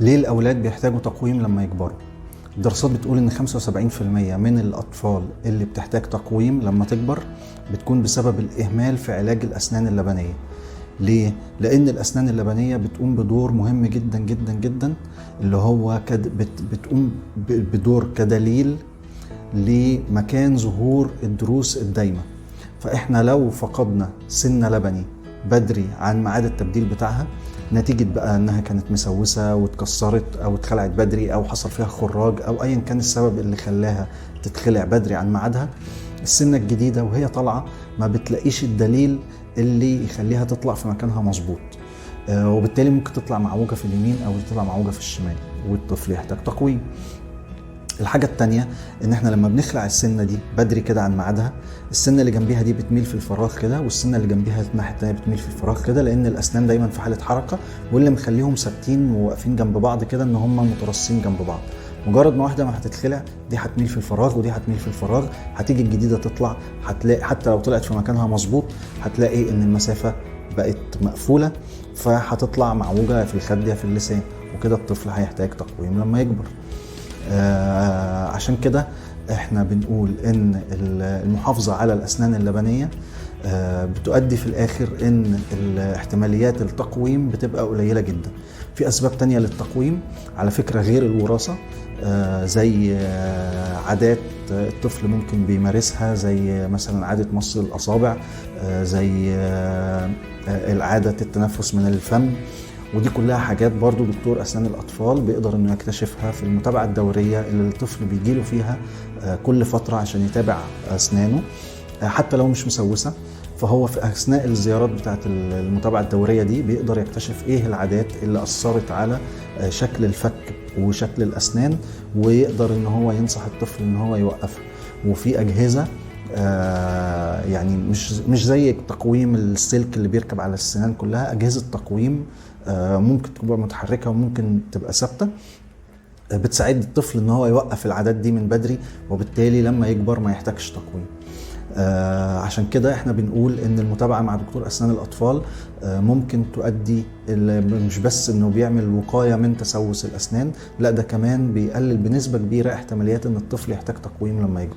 ليه الأولاد بيحتاجوا تقويم لما يكبروا؟ الدراسات بتقول إن 75% من الأطفال اللي بتحتاج تقويم لما تكبر بتكون بسبب الإهمال في علاج الأسنان اللبنية. ليه؟ لأن الأسنان اللبنية بتقوم بدور مهم جدا جدا جدا، اللي هو بتقوم بدور كدليل لمكان ظهور الضروس الدايمة. فإحنا لو فقدنا سن لبني بدري عن ميعاد التبديل بتاعها، نتيجة بقى إنها كانت مسوسة واتكسرت أو اتخلعت بدري أو حصل فيها خراج أو أيا كان السبب اللي خلاها تتخلع بدري عن ميعادها، السنة الجديدة وهي طالعة ما بتلاقيش الدليل اللي يخليها تطلع في مكانها مظبوط، وبالتالي ممكن تطلع معوجة في اليمين أو تطلع معوجة في الشمال، والطفل يحتاج تقويم. الحاجة التانية إن إحنا لما بنخلع السنة دي بدري كده عن ميعادها، السنة اللي جنبيها دي بتميل في الفراغ كده، والسنة اللي جنبيها الناحية التانية بتميل في الفراغ كده، لأن الأسنان دايما في حالة حركة، واللي مخليهم ثابتين وواقفين جنب بعض كده إن هم مترصين جنب بعض. مجرد ما واحدة ما هتتخلع، دي هتميل في الفراغ ودي هتميل في الفراغ، هتيجي الجديدة تطلع، هتلاقي حتى لو طلعت في مكانها مظبوط هتلاقي إن المسافة بقت مقفولة، فهتطلع معوجة في الخد يا في اللسان، وكده الطفل هيحتاج تقويم لما يكبر. عشان كده احنا بنقول ان المحافظة على الأسنان اللبنية بتؤدي في الآخر ان احتماليات التقويم بتبقى قليلة جدا. في أسباب تانية للتقويم على فكرة غير الوراثة، زي عادات الطفل ممكن بيمارسها، زي مثلا عادة مص الأصابع، زي العادة التنفس من الفم، ودي كلها حاجات برضو دكتور أسنان الأطفال بيقدر إنه يكتشفها في المتابعة الدورية اللي الطفل بيجيله فيها كل فترة عشان يتابع أسنانه، حتى لو مش مسوسة. فهو في أثناء الزيارات بتاعت المتابعة الدورية دي بيقدر يكتشف إيه العادات اللي أثرت على شكل الفك وشكل الأسنان، ويقدر إن هو ينصح الطفل إن هو يوقفها. وفي أجهزة يعني مش زي تقويم السلك اللي بيركب على السنان كلها، أجهزة تقويم ممكن تبقى متحركة وممكن تبقى ثابتة، بتساعد الطفل إن هو يوقف العادات دي من بدري، وبالتالي لما يكبر ما يحتاجش تقويم. عشان كده احنا بنقول ان المتابعة مع دكتور أسنان الأطفال ممكن تؤدي مش بس انه بيعمل وقاية من تسوس الأسنان، لا ده كمان بيقلل بنسبة كبيرة احتماليات ان الطفل يحتاج تقويم لما يكبر.